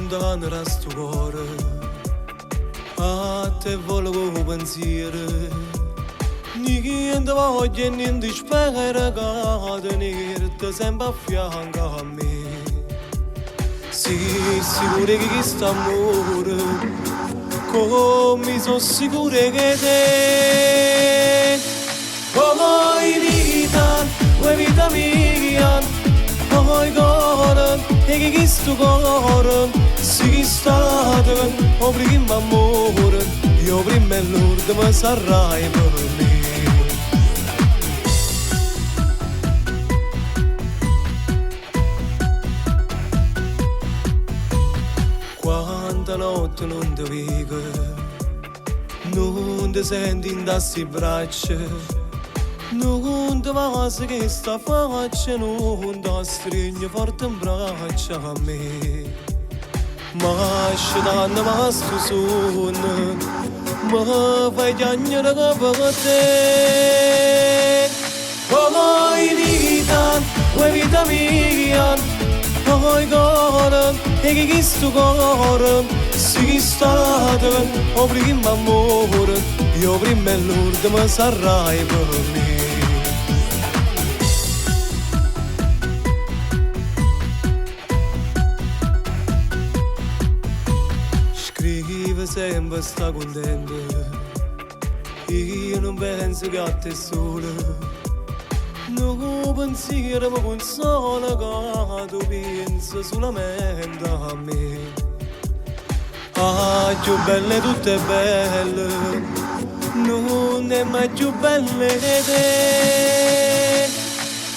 Luntano da stu core, a te volo co pensiero. Niente voglio e niente spero che tenerte sempre a fianco a me. Si sicuro che questo amore, come sono sicuro che te. Oi vita, oi vita mia, oi cuore, e che questo cuore, si stato, o prima amore, io prima e l'ultima sarai per me. Quanta notte non ti vedo, non ti senti in queste braccia, non ti vas che sta faccia, non ti stringi forte in braccia a me. Ma scetanno ma sto sonno, ma fai piangere per te. Oi vita, oi vita mia, oi cuore, e che questo cuore, si stato, o prima amore, io prima e l'ultima sarai per me. Scrive sempre sta contento, io non penso che a te solo. Non pensiero mi consola che tu pensi solamente a me. Ah, più belle tutte belle, non è mai più belle di te.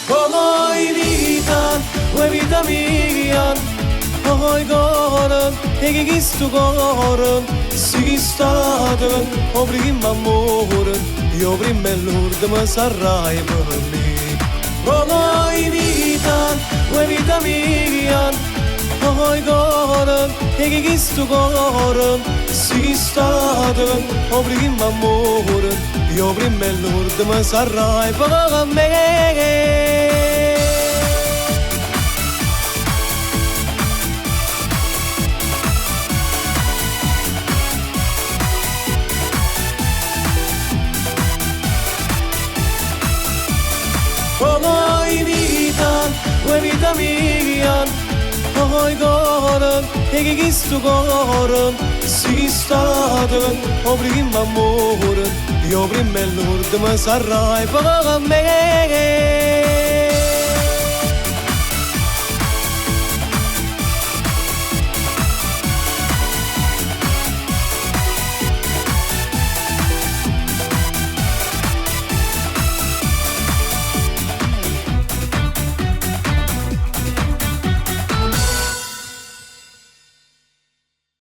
Oi vita, oi vita mia, oi cuore, e che questo cuore, si stato, o prima amore, io prima e l'ultima sarai per me. Oi vita, oi vita mia, oi cuore, e che questo cuore, si stato, o prima amore, io prima e l'ultima sarai per me. Oi vita, oi vita mia, oi cuore, e che questo cuore, si stato, o prima amore, io prima e l'ultima sarai per me.